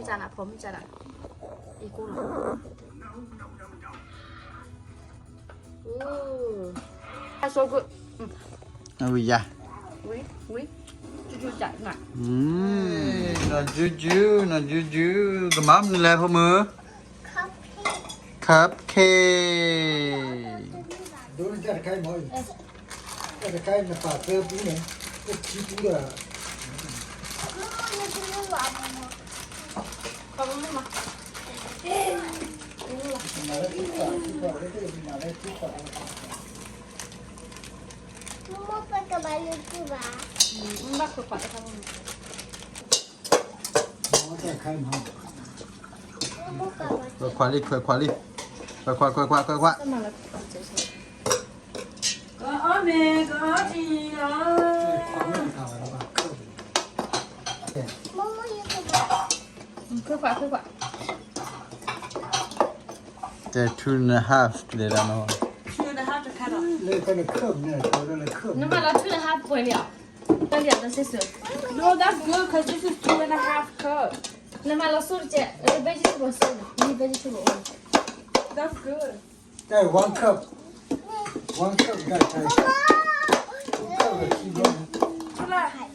ကၢ်နၤဖိမုၣ်ကၢ်နၤ, အံၤကိၢ်လီၤ. Ooh, that's so good. အဝံၤယၤ, ဝံၤ, ဝံၤ, ကၠူကၠူကၢ်နၤ, နီၢ်ကၠူကၠူ, နီၢ်ကၠူကၠူ, ကမၤမနုၤလဲၣ်ဖိမုၣ်, cupcake. ဒိနတၢ်တခါအံၤမ့ၢ်, တၢ်တခါအံၤနပာ်သၢပူန့ၣ်, တခံပူဒီး, ခွဲခွါလံ, ခွဲခွါလံ, ခွဲခွါ, ခွဲခွါ. ကအီၣ်မ့ၤ ကအီၣ်အံၤလီၤ. ခွဲခွါ, ခွဲခွါ. တဲ two and a half လဲၤဒၣ်နီၤ. Two and a half တခါလီၤ. နမၤလီၤ two and a half ပှဲၤလံဧါ. ပှဲၤလံဧါ ဒီး sister. No, that's good 'cause this is two and a half cup. နမၤလီၤ စိတကဲး, vegetable စိ, vegetable. That's good. တဲ one cup, one cup ဒၣ်တဲ, one cup ဒီးခံဘျီ.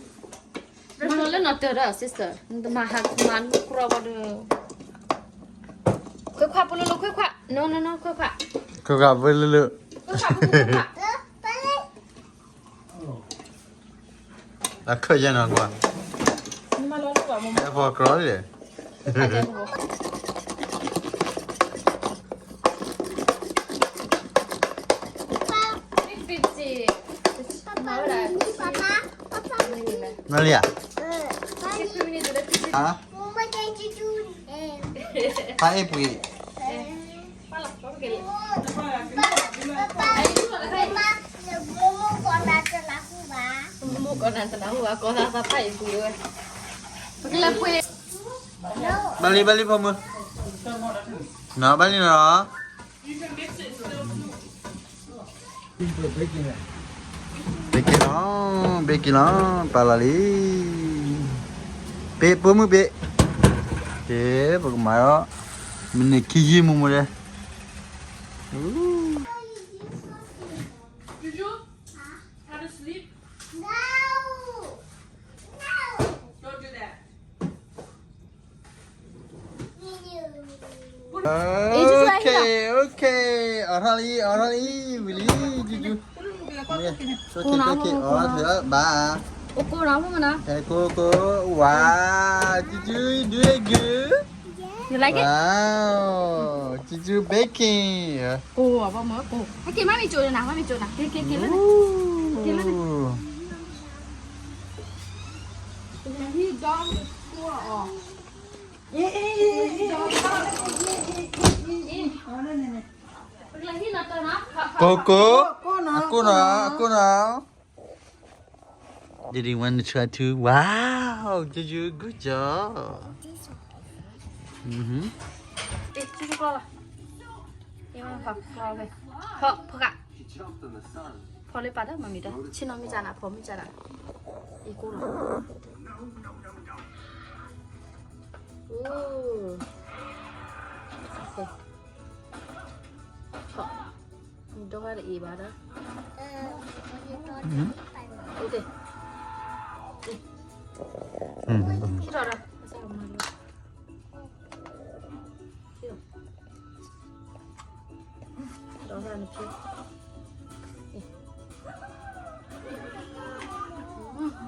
မၤလီၤလၢနီၢ်တၢၤဒီး sister, နတမၤဟးမၤနုာ်ကြီဘၣ်ဒီး, ခွဲခွါပူၤလၢလၢ ခွဲခွါ, no no no ခွဲခွါ, ခွဲခွါပူၤလၢလၢ, ခွဲခွါပူၤ ခွဲခွါ. အခၢၣ်ယဲနီၤကွၢ်, အဖီကြၢးလံ. မလီၤဧါ, ဟါ, ဖးအ့ၣ်ပှ့ၤ. ဘၣ်လံ ဘၣ်လံ ဖိမုၣ်, နီၤ ဘၣ်လံနီၤ, ဘ့က့ၤလီၤ, ဘ့က့ၤလီၤ, ပာ်လီၤလံ, ဘ့ၣ် ဖိမုၣ်ဘ့ၣ်, ကဲ ပကမၤဒီး, မ့ၢ်န့ၣ်ခံယံာ်မူမူဒဲး. Juju, have a sleep. No. No. Don't do that. Okay, okay. အိးထီၣ်လံ အိးထီၣ်လံ ဝံၤလံ Juju. Okay, okay, အိးထီၣ်ဘၣ်. အိၣ်ကိၢ်နီၤ ဖိမုၣ်နီၤ. Okay, cool, cool. Wow, Juju, you doing good? You like it? Wow, Juju baking. ကိၢ်ဘၣ်မ့ၢ်ကိၢ်. ဟဲက့ၤ မ့ၢ်မ့ၢ်ကၠိနၤ မ့ၢ်မ့ၢ်ကၠိနၤ က့ၤ က့ၤ က့ၤလၢန့ၣ် က့ၤလၢန့ၣ်. He done the school off. ကိၢ်ကိၢ် အကိၢ်နီၤ အကိၢ်နီၤ. Did you want to try too? Wow, Juju, good job. Mm-hmm. ဖီလၢပာ်တၢ်မၤမ့ၢ်တၢ် ဆ့ၣ်နီၤမ့ၢ်ကၢ်နၤ ဖီမ့ၢ်ကၢ်နၤ အံၤကိၢ်လီၤ. Ooh. Okay. ဒီးတအံၤဘၣ်ဒီး. Okay. ထီၣ်ဒီး ဒီးနဖံ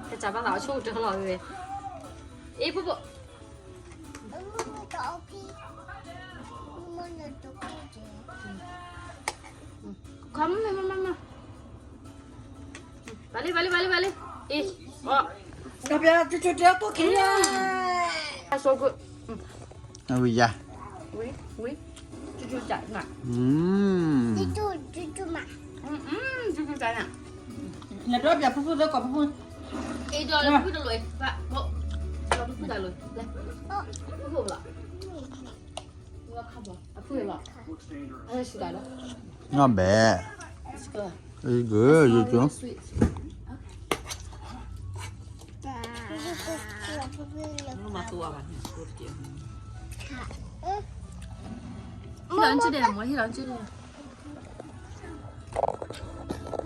ကစၢ်ဘၣ်သးအဆိကတၢၢ်လီၤဝဲ. အ့ ဖိဖိ ခီမ့ၢ်မ့ၢ်မ့ၢ်မ့ၢ် ဘၣ်လံ ဘၣ်လံ ဘၣ်လံ ဘၣ်လံ. အ့ ကပျါ ကၠိကၠိတဲကိၢ်က့ၤ. So good. အဝံၤယၤ ဝံၤ ဝံၤ ကၠိကၠိကၢ်နၤ. ကၠိကၠိမး ကၠိကၠိကၢ်နၤ. နဒိးပျါဖုဖုသၢကီးဖုဖု. အ့ ဒိးလၢဖုဖုတလိၤအံၤ ဘၣ် ဒိးဖုဖုတလိၤ လၢ ဖုဖုဘၣ် အဖုလီၤ အလၢဆူတၢ်လီၤ. Not bad. It's good. It's good. It's good. Sweet. Okay. မၤတူအီၤဘၣ်န့ၣ် စကိးတက့ၢ်. ဟ့ၣ်လီၤစုဒဲးမ့ၢ် ဟ့ၣ်လီၤစုဒဲး.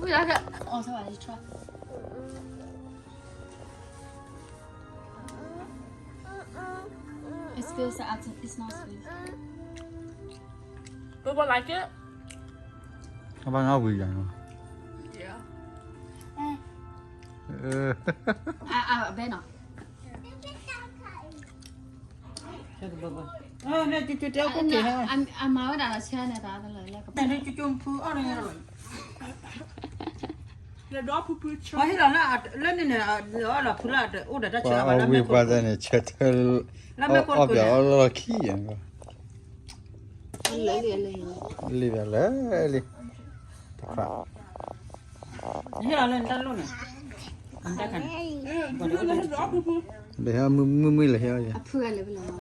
ဝံၤလၢက အီၣ်ဆၢဘၣ် you try. It's good, so it's, it's not sweet. People like it? အဘၣ်ငါဝံၤယၤနီၤ. Yeah. အဘဲနီၤ. အမၤဝဲဒၣ်ဆၢန့ၣ်တၢ်တလၢ်လၢကပၤ လၢဒိးဖုဖုအီၣ်လၢန့ၣ်အီၤလီၤဖုလၢအတအိၣ်ဒီးတၢ်ဆၢဘၣ်လၢမ့ၢ်ကိၢ်ကိၢ်န့ၣ် လၢမ့ၢ်ကိၢ်ကိၢ်န့ၣ် လံဘၣ်လၢလံ လံဘၣ်လၢလံ တဖၣ် ဟ့ၣ်လီၤလၢနတၢ်လိၣ်န့ၣ် နတၢ်ခါန့ၣ် ဒီးဟဲမုၢ်မုၢ်လၢဟဲအီၤယၤ အဖုဂၤလၢပလီၤ